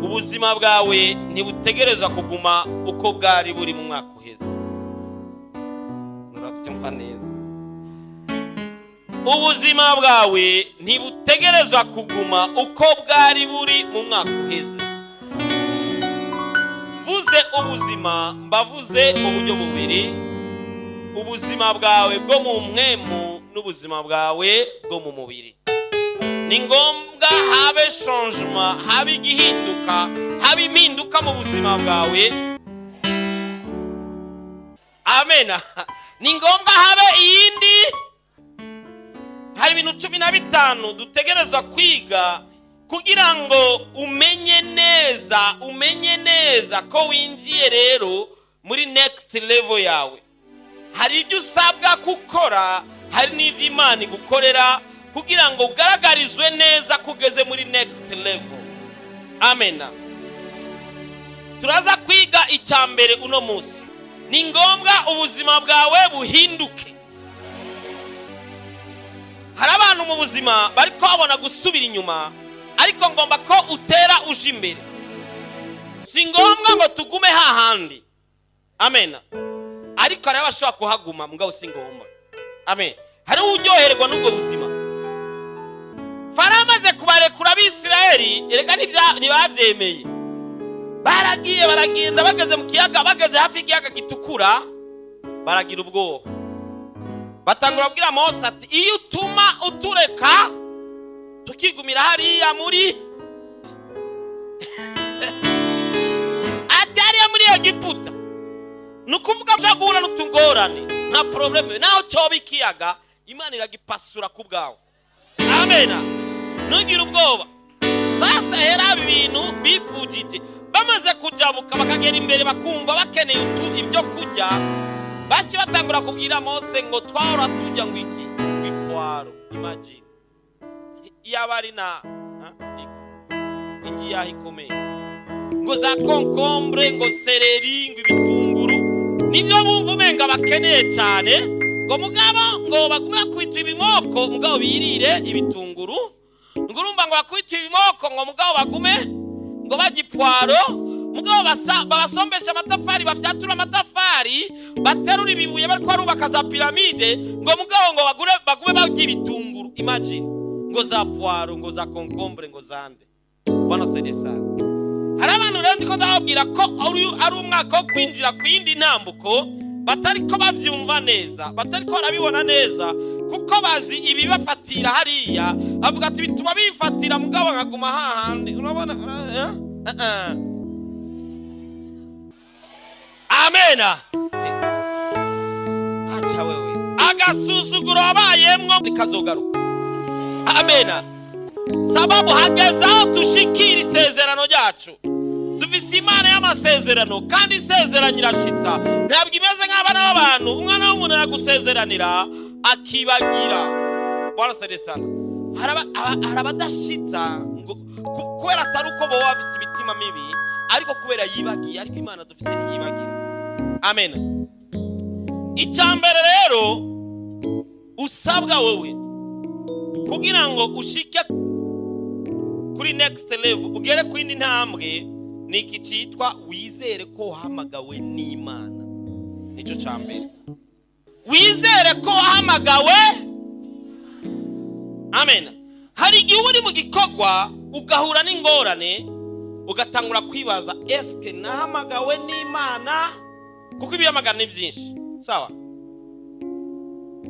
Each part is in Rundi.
Ubuzima bwawe ntibutegerezwa kuguma uko bwari buri mu mwaka uheze. Murabyumva neza? Ubuzima bwawe ntibutegerezwa kuguma uko bwari buri mu mwaka uheze. Mvuze ubuzima, mbavuze mu buryo bubiri: ubuzima bwawe bwo mu mpwemu n'ubuzima bwawe bwo mu mubiri. Ni ngombwa habe changement, habe igihinduka, habe impinduka mu buzima bwawe. Amena. Ni ngombwa habe iyindi. Hari ibintu 15 dutegerezwa kwiga kugira ngo umenye neza, umenye neza ko winjiye rero muri next level yawe. Hari ibyo usabwa gukora, hari n'ibyo Imana igukorera kugira ngo ugaragarizwe neza ko ugeze muri next level. Amena. Turaza kwiga icya mbere uno munsi: ni ngombwa ubuzima bwawe buhinduke. Hari abantu mu buzima bari babona gusubira inyuma, ariko ngomba ko utera uje imbere. Si ngombwa ngo tugume hahandi. Amena. Ariko hariho abashobora kuhaguma, mugabo si ngombwa. Amen. Hariho uryoherwa n'ubwo buzima. Farawo amaze kubarekura Abisirayeli, erega ntibabyemeye. Baragiye, baragenda, bageze mu kiyaga, bageze hafi y'ikiyaga Gitukura, baragira ubwoba, batangura kubwira Mose ati: "Iyo utuma utureka tukigumira hariya muri," ati, "hariya muri Egiputa." Ni ukuvuga ushobora guhura n'utugorane, nta problème. Naho cyoba ikiyaga, Imana iragipasura ku bwawe. Amena. Ntugire ubwoba. Sasa hera ibintu bifujije, bamaze kujabuka bakagera imbere, bakumva bakeneye ibyo kurya, baki batangura kubwira Mose ngo: "Twahora tujya," ngo iki, ngo ipoireau. Imagine, iyaba ari na ingi yaho ikomeye, ngo za concombre, ngo céleri, ngo ibitunguru, nibyo bumva umenga bakeneye cyane, ngo mugabo ngo bagume bakubita ibimoko, mugabo birire ibitunguru, ngo urumva ngo bakubite ibimoko, ngo mugabo bagume ngo bajya ipoireau, mugabo babasombesha amatafari, bafyatura amatafari, baterura ibibuye bariko barubaka za piramide, ngo mugabo ngo bagure bagume barya ibitunguru. Imagine, ngo za poireau, ngo za concombre, ngo zande. Bwana sana. Hari abantu rero ndiko ndababwira ko ari umwaka wo kwinjira ku yindi ntambuko, batari ko bavyumva neza, batari ko barabibona neza, kuko bazi ibibafatira hariya. Avuga ati: "Bituma bifatira, mugabo nkaguma hahandi." Urabona? Eh? Eh, eh. Amena. Acha wewe, agasuzuguro wabayemwo nikazogaruka. Amena. Sababu hageze aho dushikira isezerano ryacu. Dufise Imana y'amasezerano, kandi isezerano irashitsa. Ntabwo imeze nk'abana b'abantu. Umwana w'umuntu aragusezeranira akibagira. Bwana sana. Hari abadashitsa ngo kubera atari uko boba bafise imitima mibi, ariko kubera yibagiye. Ariko Imana dufise ntiyibagira. Amen. Icya mbere rero usabwa wowe kugira ngo ushike kuri next level, ugere ku yindi ntambwe, ni iki cyitwa wizere ko wahamagawe n'Imana. Nicyo cya mbere, wizere ko wahamagawe. Amen. Hari igihe uba uri mu gikorwa, ugahura n'ingorane, ugatangura kwibaza: "Eske nahamagawe n'Imana?" Kuko ibihamagara ni byinshi. Sawa,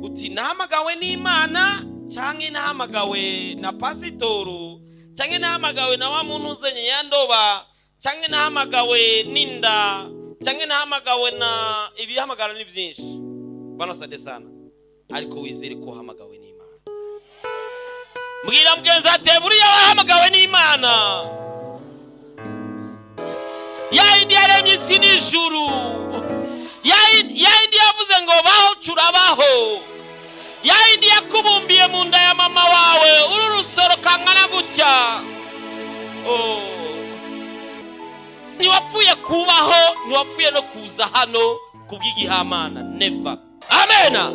uti: "Nahamagawe n'Imana, cyangwa nahamagawe na pasitoru, cyangwa nahamagawe na wa muntu uzanye yandoba, cyangwa nahamagawe n'inda, cyangwa nahamagawe na..." Ibihamagara ni byinshi. Bano sade sana. Ariko wizere ko wahamagawe n'Imana. Mbwira mugenzi ati: "Buriya wahamagawe n'Imana ya yindi yaremye isi n'ijuru, ya yindi yavuze ngo baho, curabaho, ya yindi yakubumbiye mu nda ya mama wawe uru rusoro kangana gutya." Oh. Ntiwapfuye kubaho, ntiwapfuye no kuza hano kubw'igihamana, never. Amena.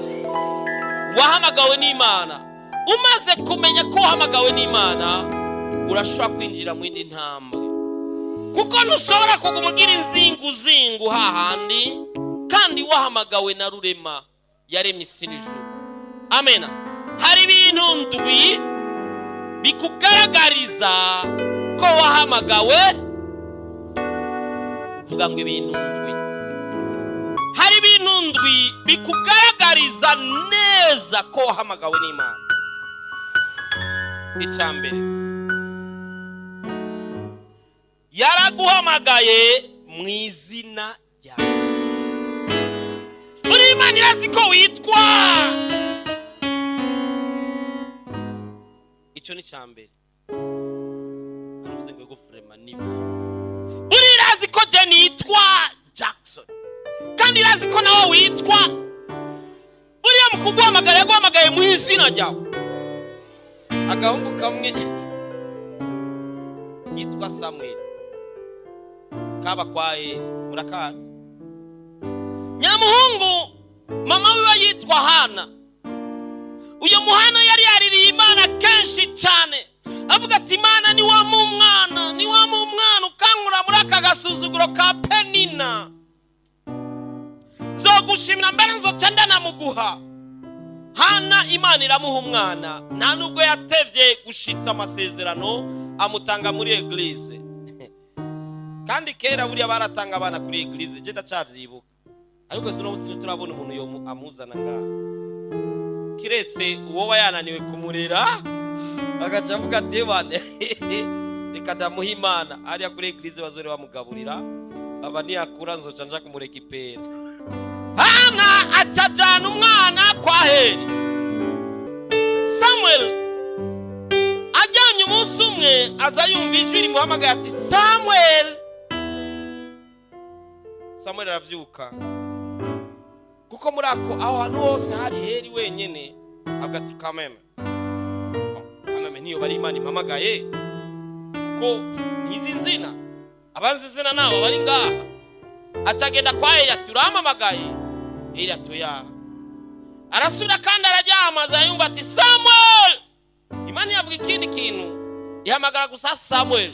Wahamagawe n'Imana. Umaze kumenya ko wahamagawe n'Imana, urashobora kwinjira mu yindi ntambwe. Kuko ntushobora kuguma ugira inzinguzingu hahandi kandi wahamagawe na Rurema yaremye isi n'ijuru. Amena. Hari ibintu ndwi bikugaragariza ko wahamagawe. Vuga ngo ibintu ndwi. Hari ibintu ndwi bikugaragariza neza ko wahamagawe n'Imana. Icya mbere, yaraguhamagaye mu izina ryawe. Buri Imana irazi ko witwa. Icyo ni icya mbere. Aravuze ngo gufurema nibi. Buri irazi ko je nitwa Jackson, kandi irazi ko nawe witwa. Buriya mu kuguhamagara yaguhamagaye mu izina ryawe. Agahungu kamwe yitwa Samuel kaba kwa Eli, murakazi. Nyamuhungu mama wiwe yitwa Hana. Uyu muhana yari yaririye Imana kenshi cyane, avuga ati: "Imana, niwampa umwana, niwampa umwana ukankura muri aka gasuzuguro ka Penina, nzogushimira, mbere nzoca ndanamuguha." Hana Imana iramuha umwana. Nta nubwo yatevye gushitsa amasezerano, amutanga muri église. Kandi kera buriya baratanga abana kuri église, je ndacavyibuka, ariko zino munsi ntiturabona umuntu yo amuzana ngaha, kiretse uwoba yananiwe kumurera agaca avuga ati: "Bane, reka ndamuha Imana hariya kuri église, bazore bamugaburira, aba niyakura nzoca nja kumureka ipera." Hana aca ajana umwana kwa Heri. Samuel aryamye, umunsi umwe aza yumva ijwi rimuhamagaye ati: "Samuel." Samuel aravyuka, kuko muri ako aho hantu hose hari Heri wenyene. Avuga ati: "Kameme, kameme, niyo bari Imana impamagaye, kuko ntizi nzina, abanzi izina nabo bari ngaha." Acagenda kwa Heri ati: "Urampamagaye?" Heri ati: "Oya." Arasubira kandi araryama, aza yumva ati: "Samuel." Imana yavuga ikindi kintu, ihamagara gusa Samuel,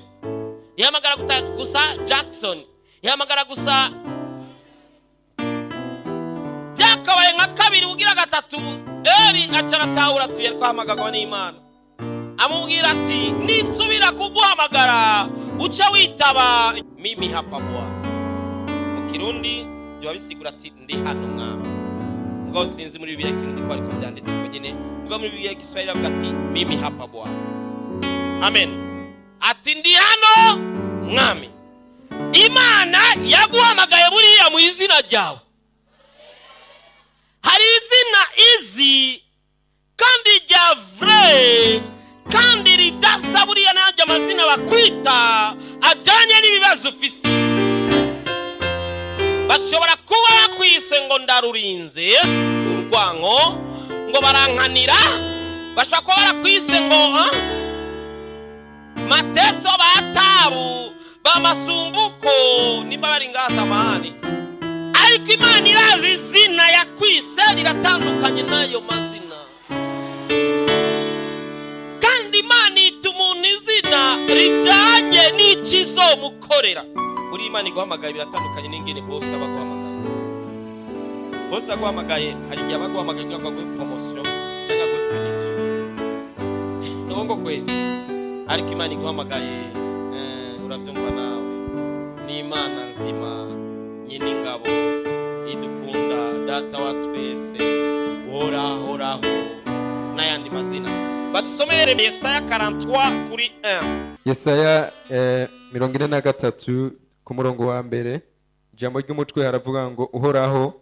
ihamagara gusa Jackson, ihamagara gusa. Byakabaye nka kabiri ugira gatatu, Eri aca aratahura tuye twahamagarwa n'Imana. Amubwira ati: "Nisubira kuguhamagara uca witaba 'Mimi hapa Bwana.'" Mu Kirundi byoba bisigura ati: "Ndi hano Mwami." Mugabo sinzi muri Bibiliya Kirundi ko ariko byanditse uko nyine. Mugabo muri Bibiliya Giswahili avuga ati: "Mimi hapa Bwana." Amen. Ati: "Ndi hano Mwami." Imana yaguhamagaye buriya mu izina ryawe. Hari izina izi kandi rya vrai kandi ridasa buriya n'ayandi amazina bakwita ajyanye n'ibibazo ufise. Bashobora kuba bakwise ngo ndarurinze urwanko, ngo barankanira. Bashobora kuba barakwise ngo mateso, batabu, bamasumbuko, nimba bari ngaha samahani. Ariko Imana irazi izina yakwise, riratandukanye n'ayo mazina. Kandi Imana ita umuntu izina rijyanye n'icyo izomukorera. Buri Imana iguhamagaye biratandukanye n'ingene bose aba aguhamagaye. Bose aguhamagaye, hari igihe aba aguhamagaye kugira ngo aguhe promotion cyangwa aguhe punition, ni ngo kweli. Ariko Imana iguhamagaye, uravyumva nawe, ni Imana nzima, nyine ingabo, idukunda, Data wa twese, uhorahoraho n'ayandi mazina. Badusomere Yesaya 43 kuri 1. Yesaya 43 ku murongo wa mbere. Ijambo ry'umutwe haravuga ngo: "Uhoraho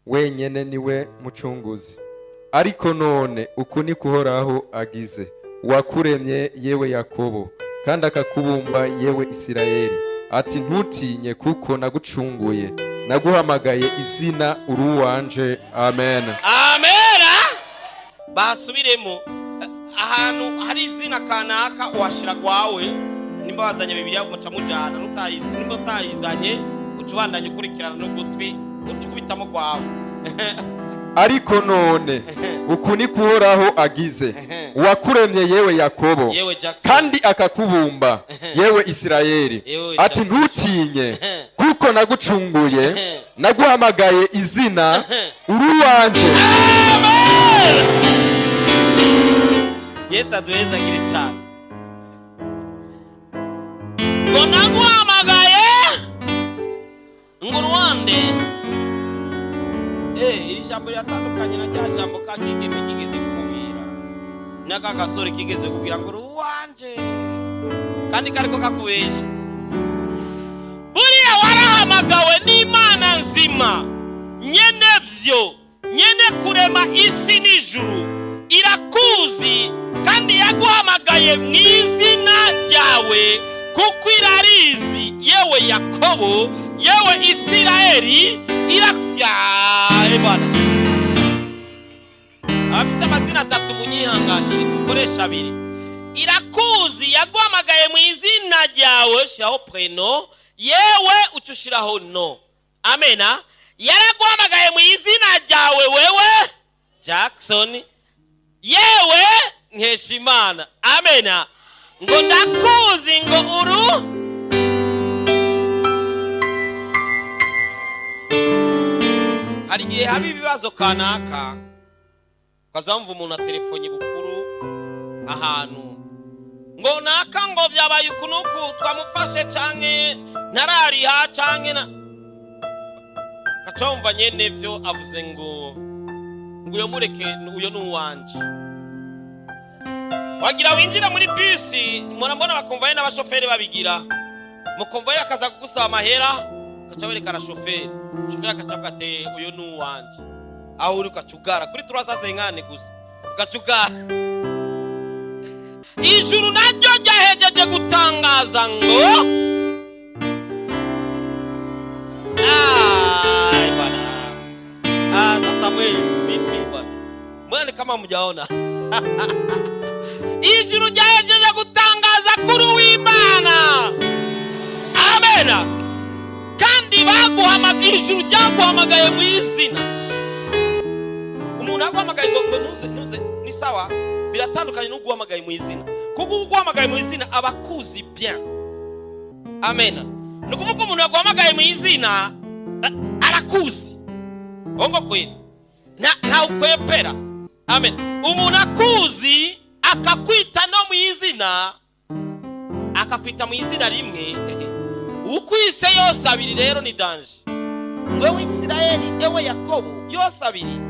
wenyene niwe mucunguzi. Ariko none uku ni Uhoraho agize, wakuremye yewe Yakobo, kandi akakubumba yewe Isirayeli, ati: 'Ntutinye, kuko nagucunguye, naguhamagaye izina, uri uwanje.'" Amen. Amera. Basubiremo. Ahantu hari izina kanaka uhashira gwawe. Nimba wazanye Bibiliya muca mujana, nimba utayizanye uca ubandanya ukurikirana n'ugutwi, uca ukubitamo gwawe. Ariko none uku ni kuhoraho agize, uwakuremye, yewe Yakobo, Yewe Jackson. kandi akakubumba, yewe Isirayeli, Yewe ati: Jackson. Ntutinye, kuko nagucunguye, naguhamagaye izina, uri uwanje. Amen! Yesu aduhezagire cyane. Ngo naguhamagaye ngo uruwande. Iri jambo riratandukanye na rya jambo ka kigeme kigeze kukubwira, n'aka gasore kigeze kukubwira ngo uri uwanje, kandi kariko kakubesha. Buriya warahamagawe n'Imana nzima, nyene vyo, nyene kurema isi n'ijuru. Irakuzi kandi yaguhamagaye mu izina ryawe, kuko irarizi. Yewe Yakobo, yewe Isirayeli, ira Ya, bwana, abafite amazina atatu munyihanganire, dukoresha abiri. Irakuzi, yaguhamagaye mu izina ryawe. Shiraho prénom, yewe uca ushiraho nom. Amena. Yaraguhamagaye mu izina ryawe, wewe Jackson, yewe Nkeshimana. Amena. Ngo ndakuzi, ngo uru. Hari igihe haba ibibazo kanaka, ukazamva umuntu atelefonye bukuru ahantu ngo naka, ngo byabaye uku n'uku, twamufashe canke ntarariha canke na gaca wumva nyene vyo avuze ngo uyo mureke, uyo ni uwanje. Wagira winjira muri bisi, murambona bakonvoyeri n'abashoferi babigira. Mukonvoyeri akaza kugusaba amahera, ugaca werekana shoferi, shoferi akaca avuga ati: "Uyo ni uwanje." Aho uri ugaca ugara kuri 350 gusa, ugaca ugara. Ijuru naryo ryahejeje gutangaza ngo Ai, bwana. Ah, sasa mwe vipi bwana? Mbona kama mjaona? Ijuru ryahejeje gutangaza kuri w'Imana. Amena. Kandi baguhamagaye, ijuru ryaguhamagaye mu izina. Umuntu aguhamagaye ngo ntuze ntuze ni sawa, biratandukanye n'uguhamagaye mu izina. Kuko uguhamagaye mu izina aba akuzi bien. Amena. Ni ukuvuga umuntu yaguhamagaye mu izina arakuzi. Ongo kweli. Nta ukwepera. Amen. Umuntu akuzi akakwita no mu izina, akakwita mu izina rimwe, ukwise yose abiri rero ni danger. Ngo Isirayeli, ewe Yakobo, yose abiri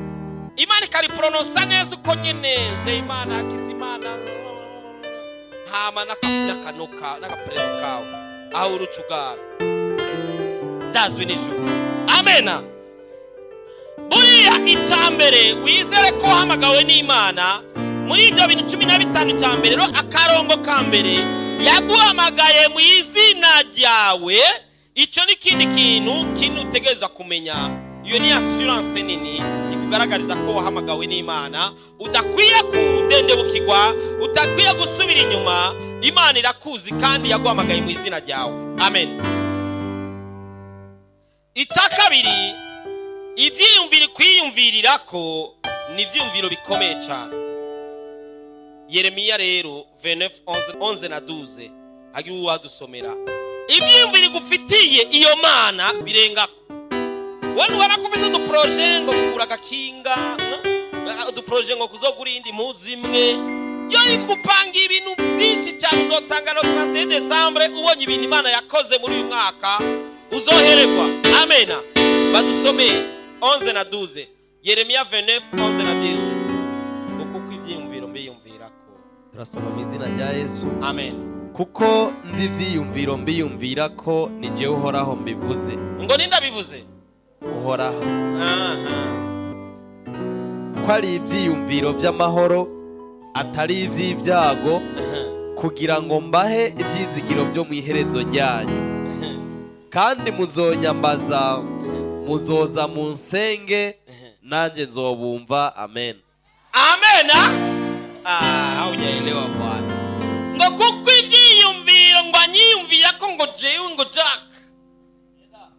Imana ikariporononsa neza uko nyene: Nzeyimana, Hakizimana, hama n'akanoka n'akaprénom kawe aho urucugara, ndazwi n'ijuru. Amena. Buriya icya mbere, wizere ko wahamagawe n'Imana. Muri ibyo bintu 15, icya mbere rero, akarongo ka mbere, yaguhamagaye mu izina ryawe. Icyo ni ikindi kintu kinini utegerezwa kumenya. Iyo ni assurance nini ikugaragariza ko wahamagawe n'Imana, udakwiye kudendebukirwa, udakwiye gusubira inyuma. Imana irakuzi kandi yaguhamagaye mu izina ryawe. Amen. Icya kabiri, ibyiyumviro kwiyumvirira ko ni ibyiyumviro bikomeye cyane. Yeremiya rero 29 11 na 12, hagira uwadusomera. Ibyiyumviro igufitiye iyo Mana birenga. Wowe ubona ko ufise uduprojets ngo kugura agakinga, uduprojets ngo kuzogura iyindi mpuzu imwe, yo igupanga ibintu byinshi cyane. Uzotanga no 31 décembre ubonye ibintu Imana yakoze muri uyu mwaka, uzohererwa. Amena. Badusomeye 11 na 12, Yeremiya 29 11 na 12, ngo kuko ibyiyumviro mbiyumvirako. Turasoma mu izina rya Yesu. Amen. Kuko nzi ivyiyumviro mbiyumvira ko, ni jewe Uhoraho mbivuze. Ngo nindabivuze. Uhoraho. Aha. Ko ari ivyiyumviro vy'amahoro, atari ivy'ibyago, kugira ngo mbahe ivyizigiro vyo mu iherezo ryanyu. Kandi muzonyambaza, muzoza munsenge, nanjye nzobumva. Amen. Amena. Ah, haujaelewa bwana. Ngo kuko ibyiyumviro ngo anyiyumvira ko, ngo jewe, ngo Jack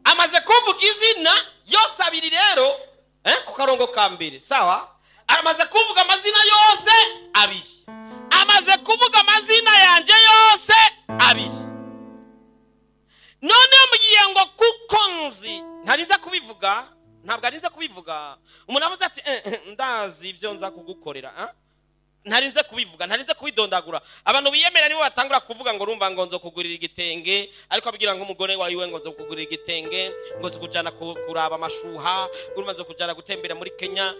amaze kuvuga izina yose abiri rero. Ku karongo ka mbere, sawa. Aramaze kuvuga amazina yose abiri, amaze kuvuga amazina yanje yose abiri. None mbwiye ngo kuko nzi, ntarinze kubivuga, ntabwo arinze kubivuga. Umuntu avuze ati: "Ndazi ibyo nza kugukorera." Ah? Ntarinze kubivuga, ntarinze kubidondagura. Abantu biyemera nibo batangura kuvuga ngo urumva, ngo nzo kugurira igitenge, ariko abwira nk'umugore wawe ngo nzo kugurira igitenge, ngo zo kujana kuraba amashuha, urumva, nzo kujana gutembera muri Kenya.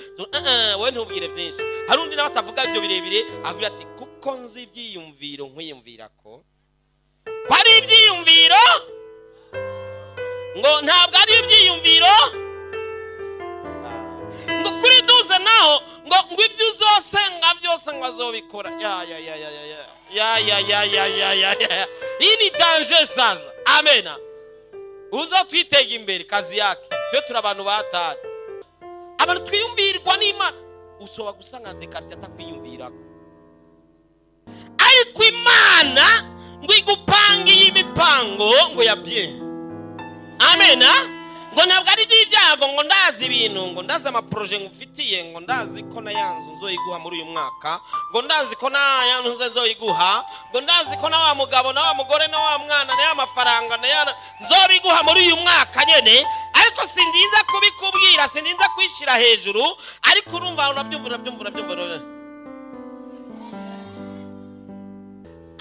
Wowe ntubwire byinshi. Hari undi nawe atavuga ibyo birebire, abwira ati: "Kuko nzi ibyiyumviro nkwiyumvira ko ari ibyiyumviro", ngo ntabwo ari ibyiyumviro, ngo kuri 12 naho ngo ibyo uzosenga byose ngo azobikora. Ya ya ya ya ya ya ya ya ya ya ya ya ya, hii ni danger sasa. Amena. Uzotwitega imbere kazi yake. Twe turi abantu batari abantu twiyumvirwa n'Imana. Ushobora gusanga Descartes atakwiyumvirako, ariko Imana ngo igupangiye imipango ngo ya bien. Amena. Ngo ntabwo ari iby'ibyago, ngo ndazi ibintu, ngo ndazi amaprojets ngufitiye, ngo ndazi ko na ya nzu nzoyiguha muri uyu mwaka, ngo ndazi ko na ya nzu nzoyiguha, ngo ndazi ko na wa mugabo na wa mugore na wa mwana na ya mafaranga na ya nzobiguha muri uyu mwaka nyene, ariko sindinza kubikubwira, sindinza kwishyira hejuru. Ariko urumva, urabyumva, urabyumva, urabyumva, urabyumva.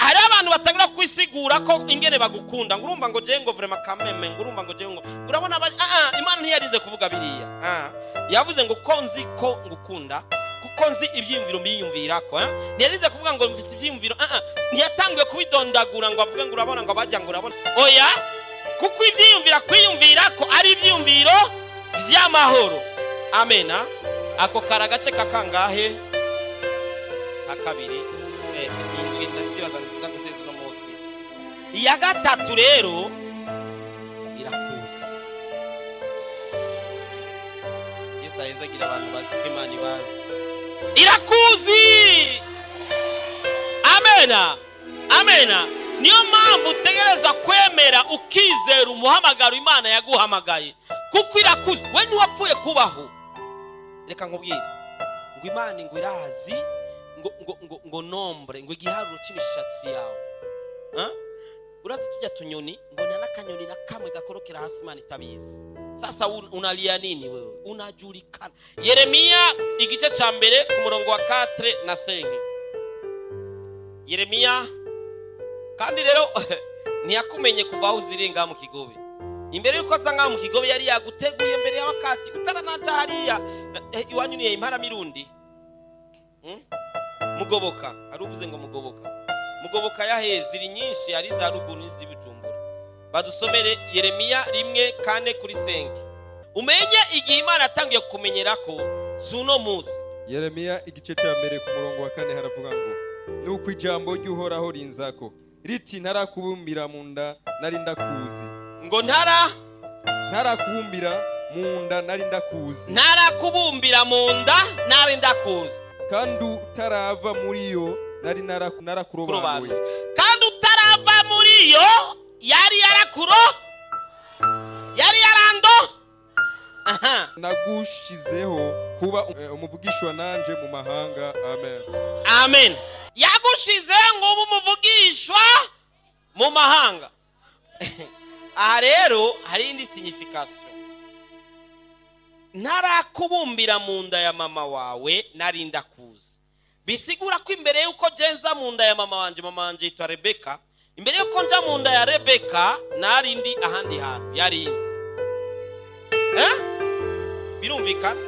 Hari abantu batangira kwisigura ko ingene bagukunda, ngo urumva, ngo je ngo vraiment kameme, ngo urumva, ngo je ngo urabona ah, ah, Imana ntiyarize kuvuga biriya. Ah, yavuze ngo ko nzi ko ngukunda, kuko nzi ibyiyumviro mbiyumvirako, eh? Ntiyarize kuvuga ngo mfise ibyiyumviro. Ah, ah. Ntiyatanguye kubidondagura ngo avuge ngo urabona, ngo abajya, ngo urabona. Oya, kuko ibyiyumvira kwiyumvira ko ari ibyiyumviro by'amahoro. Amena. Ako kari agace kakangahe? Ka kabiri. Indwi ndibaza nziza guseza uno munsi. Iya gatatu rero, irakuzi. Yesu ahezagira abantu bazi ko Imana ibazi, irakuzi. Amena, amena. Niyo mpamvu utegereza kwemera ukizera umuhamagaro Imana yaguhamagaye, kuko irakuzi. We ntiwapfuye kubaho. Reka nkubwire ngo Imana ngo irazi ngo nombre, ngo igiharuro cy'imishatsi yawe. Ha? Urazi tujya tunyoni, ngo nta n'akanyoni na kamwe gakorokera hasi Imana itabizi. Sasa unalia nini wewe? Unajulikana. Yeremiya igice ca mbere ku murongo wa 4 na 5. Yeremiya. Kandi rero ntiyakumenye kuva aho uziri ngaha mu Kigobe. Imbere yuko aza ngaha mu Kigobe yari yaguteguye mbere y'abakati utaranaja hariya. Iwanyu ni Imparamirundi? Mugoboka. Hari uvuze ngo Mugoboka. Mugoboka yahe? Ziri nyinshi, hari za ruguru n'iz'ibujumbura. Badusomere Yeremiya 1:4 kuri 5, umenye igihe Imana yatangiye kumenyera ko si uno munsi. Yeremiya igice cya mbere ku murongo wa 4 haravuga ngo: "Nuko ijambo ry'Uhoraho rinzako riti: Ntarakubumbira mu nda nari ndakuzi." Ngo ntara Ntarakubumbira mu nda nari ndakuzi. Ntarakubumbira mu nda nari ndakuzi. Kandi utarava muri yo nari narakurobanuye. Kandi utarava muri yo yari yarakuro, yari yarando. Aha. Nagushizeho kuba umuvugishwa nanje mu mahanga. Amen. Amen. Yagushize ngo ube umuvugishwa mu mahanga. Aha rero hari indi signification. Ntarakubumbira mu nda ya mama wawe nari ndakuzi, bisigura ko imbere y'uko nza mu nda ya mama wanje, mama wanje yitwa Rebeka, imbere y'uko nja mu nda ya Rebeka nari ndi ahandi hantu yari inzi. Eh? Birumvikana,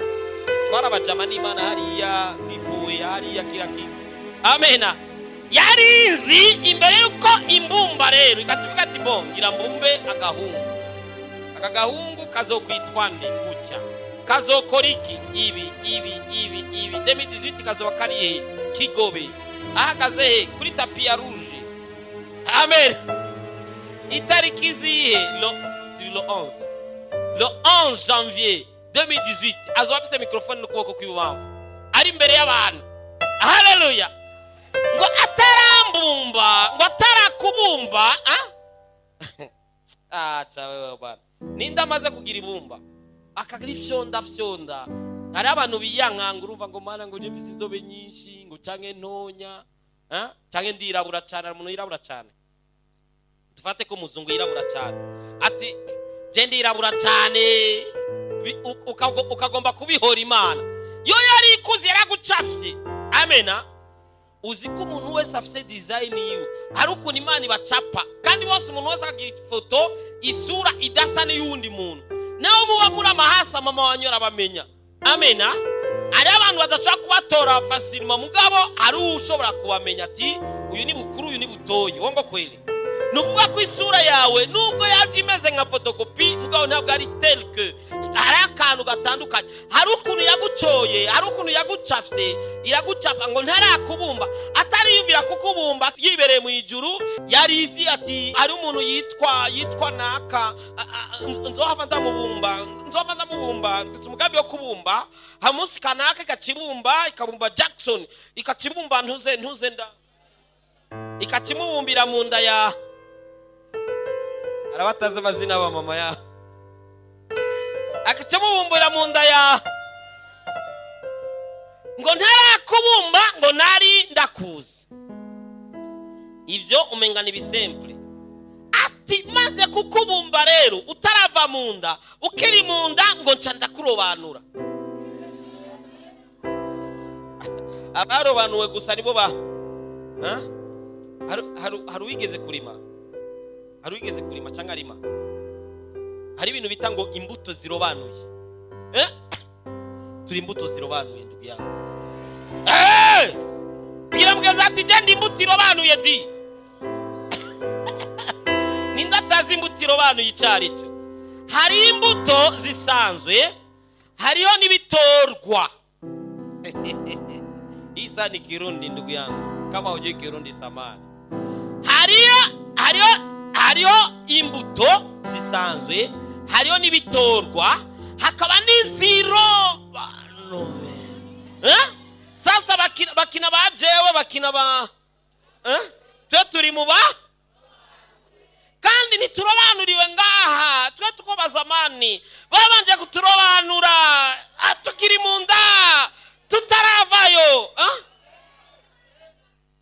twarabajama n'Imana hariya twipuye hariya kila kintu. Amena. Yarinzi imbere y'uko imbumba. Rero ikatuvuga ati: "Bo ngira mbumbe agahungu, aka gahungu kazokwitwa nde? Gutya, kazokora iki? Ibi, ibi, ibi, ibi. 2018 kazoba kari he? Kigobe. Ahagaze he? Kuri tapis ya rouge." Amen. Itariki zihe? Le 11, le 11 janvier 2018 azoba afise microphone n'ukuboko kw'ibubamfu ari imbere y'abantu. Haleluya. Ngo atarambumba, ngo atarakubumba. Ah? Ah, ca wewe bwana, ninde amaze kugira ibumba akagira ifyonda fyonda? Hari abantu biyankanga, urumva ngo mana, ngo mfise inzobe nyinshi, ngo canke ntonya, eh? Canke ndirabura cane. Hari umuntu yirabura cane, dufate ko umuzungu yirabura cane, ati je ndirabura cane. Ukagomba kubihora Imana yo yari ikuze, yaragucafye. Amena. Uzi ko umuntu wese afise design yiwe, hari ukuntu Imana ibacapa, kandi bose, umuntu wese akagira ifoto, isura idasa n'iy'uwundi muntu, nawe muba muri amahasa mama wanyu arabamenya. Amena. Hariho abantu badashobora kubatora facilement, mugabo hari ushobora kubamenya ati uyu ni bukuru, uyu ni butoyi. Wongo kweli? Ni ukuvuga ko isura yawe, nubwo yaba imeze nka photocopie, mugabo ntabwo ari tel que. Hari akantu gatandukanye, hari ukuntu yagucoye, hari ukuntu yagucafye, iragucapa ngo ntarakubumba, atariyumvira kukubumba, yibereye mu ijuru yari izi ati hari umuntu yitwa naka, nzohava ndamubumba, nzohava ndamubumba, mfise umugambi wo kubumba. Hamunsi kanaka ikakibumba, ikabumba Jackson, ikakibumba ntuze nda, ikakimubumbira mu nda ya arabatazi amazina ba mama ya, akakimubumbira mu nda ya, ngo ntarakubumba ngo nari ndakuzi. Ibyo umenga ni bisimple. Ati maze kukubumba rero utarava mu nda, ukiri mu nda, ngo nca ndakurobanura. Abarobanuwe gusa nibo ba. Ha? Hari uwigeze kurima? Hari uwigeze kurima cyangwa arima? Hari ibintu bita ngo imbuto zirobanuye, eh? Turi imbuto zirobanuye, ndugu yangu. Eh! Bwira mugezi ati genda, imbuto irobanuye di. Ninde atazi imbuto irobanuye icyo ari cyo? Hari imbuto zisanzwe, hariho n'ibitorwa. Isa ni Kirundi, ndugu yangu, kama hujui Kirundi samani. Hariho imbuto zisanzwe, hariho n'ibitorwa, hakaba n'izirobanuwe, eh? Sasa bakina ba jewe, bakina ba, eh? Twe turi mu ba, kandi ntiturobanuriwe ngaha. Twe tuko bazamani babanje kuturobanura, tukiri mu nda, tutaravayo, ah?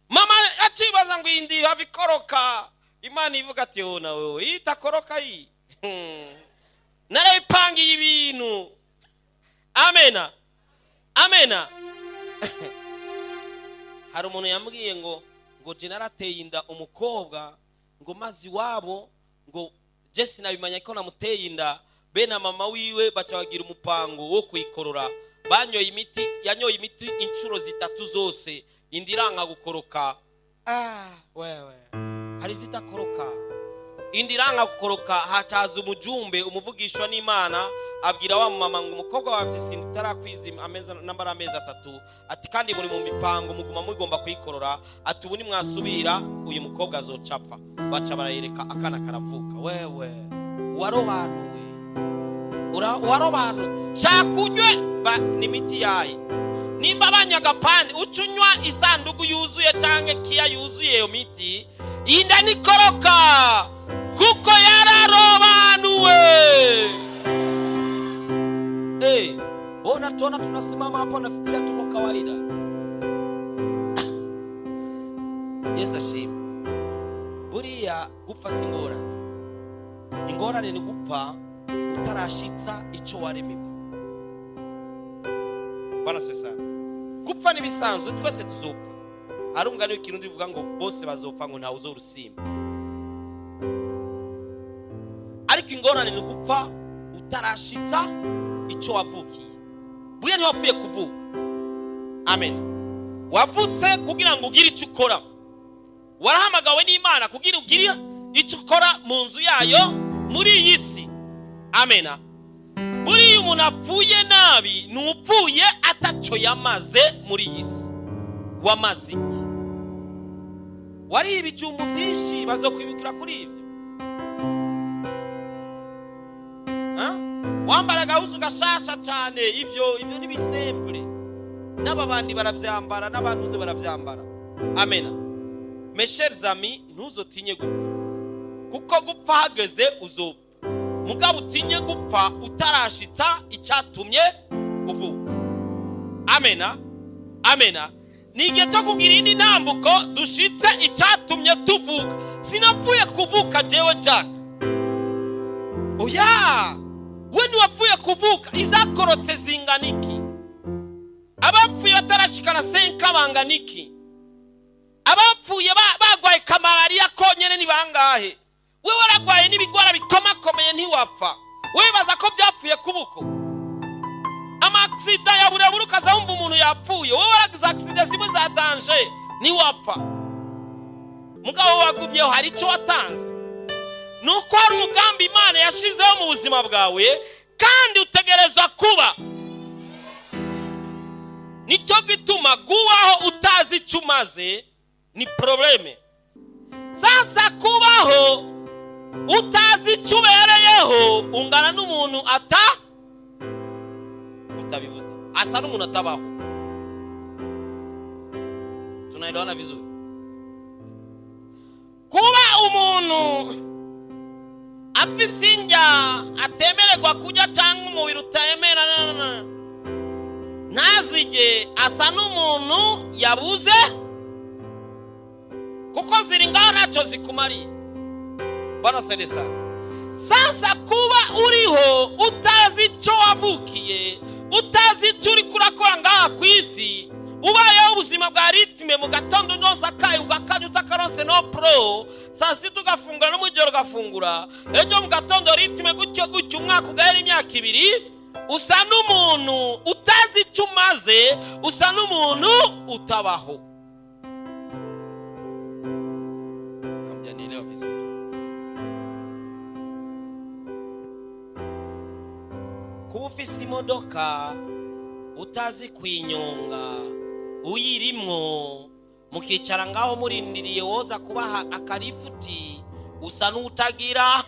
Mama acibaza ngo iyi ndi hava ikoroka, Imana ivuga ati oh, na wewe iyi itakoroka iyi. Narayipangiye ibintu. Amena, amena. Hari umuntu yambwiye ngo je narateye inda umukobwa, ngo maze iwabo ngo je sinabimenya ko namuteye inda. Be na mama wiwe baca bagira umupango wo kuyikorora. Banyoye imiti, yanyoye imiti inshuro zitatu zose, inda iranga gukoroka. Ah wewe, hari zitakoroka, inda iranga gukoroka. Hacaza umujumbe, umuvugishwa n'Imana, abwira wa mama ngo umukobwa wawe afise inda itarakwiza amezi, nambara amezi 3, ati kandi muri mu mipango muguma mugomba kuyikorora, ati ubu nimwasubira uyu mukobwa azoca apfa. Baca barayereka, akana karavuka. Wewe warobanuwe, warobanuwe. Shaka unywe ni imiti yaye, nimba banyaga pandi uca unywa isanduku yuzuye canke kiya yuzuye iyo miti, inda nikoroka kuko yararobanuwe. Hey, ona tuona tunasimama hapa nafikiria tuko kawaida. Yesu ashimwe. Buriya gupfa si ingorane, ingorane ni gupfa utarashitsa ico waremewe. Bwana asifiwe sana. Gupfa n'ibisanzwe, twese tuzopfa. Hari umugani w'Ikirundi uvuga ngo bose bazopfa, ngo ntawe uzorusimba. Ariko ingorane ni gupfa utarashitsa ico wavukiye. Buriya ntiwapfuye kuvuka. Amen. Wavutse kugira ngo ugire icyo ukora, warahamagawe n'Imana kugira ugire icyo ukora mu nzu yayo muri iyi si. Amena. Buriya umuntu apfuye nabi ni upfuye ataco yamaze muri iyi si. Wamaze iki? Wariye ibijumbu byinshi, bazokwibukira kuri ibyo. Ha? Wambara agahuzu gashasha cyane, ibyo ni bisimple, n'aba bandi barabyambara, n'abantuze barabyambara. Amena. Mes chers amis, ntuzotinye gupfa, kuko gupfa hageze uzopfa, mugabo utinye gupfa utarashitsa icyatumye uvuka. Amena, amena. Ni igihe cyo kugira indi ntambuko, dushitse icyatumye tuvuka. Sinapfuye kuvuka jewe Jack, oya. We ntiwapfuye kuvuka. Izakorotse zingana iki? Abapfuye batarashikana senka bangana iki? Abapfuye bagwaye kamalariya konyene ni bangahe? We waragwaye n'ibigwara bikomakomeye, ntiwapfa. Wibaza ko byapfuye kubuko? Ama accident ya burebure, ukaza wumva umuntu yapfuye. Wowe waragize accident zimwe za danger, ntiwapfa. Mugabo wagumyeho, hari icyo watanze. Ni uko hari umugambi Imana yashizeho mu buzima bwawe, kandi utegerezwa kuba. Nicyo gituma kubaho utazi icyo umaze ni problème. Sasa kubaho utazi icyo ubereyeho ungana n'umuntu ata utabivuze, asa n'umuntu atabaho. Tunaelewana vizuri? Kuba umuntu afise indya atemererwa kurya, cyangwa umubiri utemera ntazige, asa n'umuntu yabuze, kuko ziri ngaho ntacyo zikumariye. Bwana seresa. Sasa kuba uriho utazi icyo wavukiye, utazi icyo uri kurakora ngaha ku isi, ubayeho ubuzima bwa rythme, mu gatondo unyonsa akayi ugakanya, utakaronse no pro, saa sita ugafungura, no mu ijoro ugafungura, ejo mu gatondo rythme gutyo gutyo, umwaka ugahera, imyaka 2, usa n'umuntu utazi icyo umaze, usa n'umuntu utabaho. Hamjanielewa vizuri? Kuba ufise imodoka utazi kuyinyonga, uyirimwo mukicara ngaho murindiriye woza kubaha akarifuti, usa n'utagira.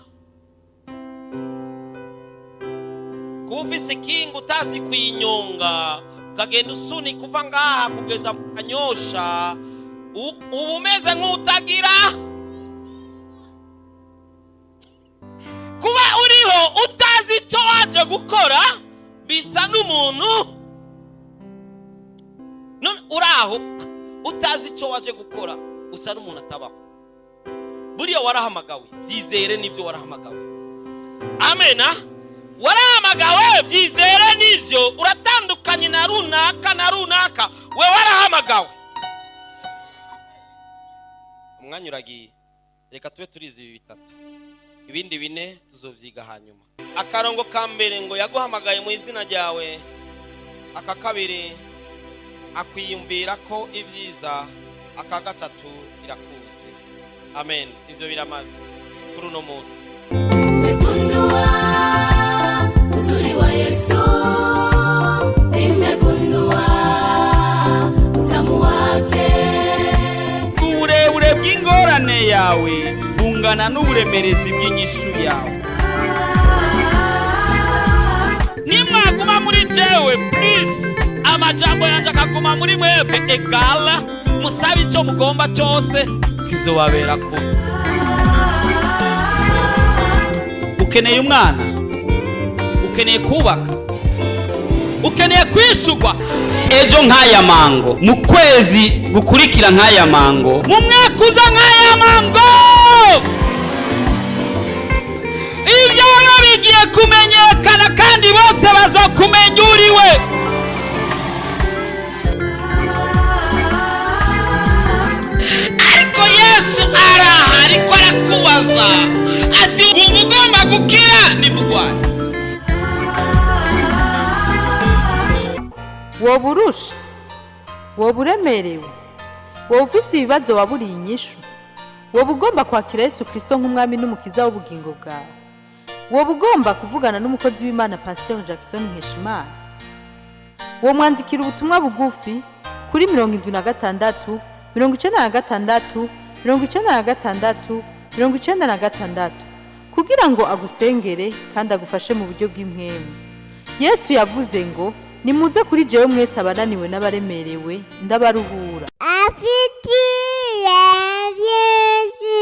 Kuba ufise ikinga utazi kuyinyonga, ukagenda usunika uva ngaha kugeza mu Kanyosha, uba umeze nk'utagira. Kuba uriho utazi icyo waje gukora bisa n'umuntu none uraho utazi icyo waje gukora, usa n'umuntu atabaho. Buriya warahamagawe, byizere n'ibyo warahamagawe. Amena. Warahamagawe, byizere n'ibyo. Uratandukanye na runaka na runaka, we warahamagawe. Umwanya uragiye, reka tube turizi ibi bitatu, ibindi bine tuzovyiga hanyuma. Akarongo ka mbere ngo yaguhamagaye mu izina ryawe. Aka kabiri, akwiyumvira ko ibyiza. Aka gatatu, irakuzi. Amen. Ivyo biramaze kuri uno munsi. Nimegundua uzuri wa Yesu, nimegundua utamu wake. Uburebure bw'ingorane yawe bungana n'uburemerezi bw'inyishu yawe. Nimwaguma muri jewe, please, amajambo yanje akaguma muri mwebwe, egala musabe icyo mugomba cyose, kizobabera kubi. Ukeneye umwana, ukeneye kubaka, ukeneye kwishurwa ejo nk'aya mango, mu kwezi gukurikira nk'aya mango, mu mwaka uza nk'aya mango. Ibyawe bigiye kumenyekana, kandi bose bazokumenya uriwe. Ariko Yesu araha, ariko arakubaza ati: "Wumva ugomba gukira nimugwaye?" Woba urusha, woba uremerewe, woba ufise ibibazo waburiye inyishu, woba ugomba kwakira Yesu Kirisito nk'umwami n'umukiza w'ubugingo bwawe, woba ugomba kuvugana n'umukozi w'Imana Pasiteri Jackson Nkeshimana, womwandikira ubutumwa bugufi kuri 76 96 96 96 kugira ngo agusengere kandi agufashe mu buryo bw'impwemu. Yesu yavuze ngo: "Nimuze kuri jewe mwese abananiwe n'abaremerewe, ndabaruhura." Afitiye byinshi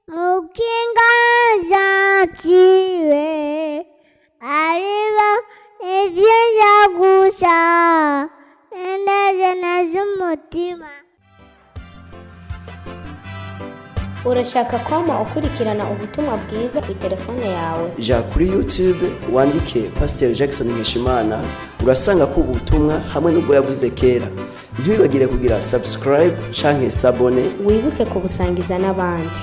mukinga gentile ariba ibyiza gusa. Urashaka kwama ukurikirana ubutumwa bwiza ku telefone yawe? Ja kuri YouTube wandike Pasiteri Jackson Nkeshimana, urasanga ko ubutumwa hamwe n'ubwo yavuze kera. Ntiwibagire kugira subscribe canke s'abonner. Wibuke kubusangiza n'abandi.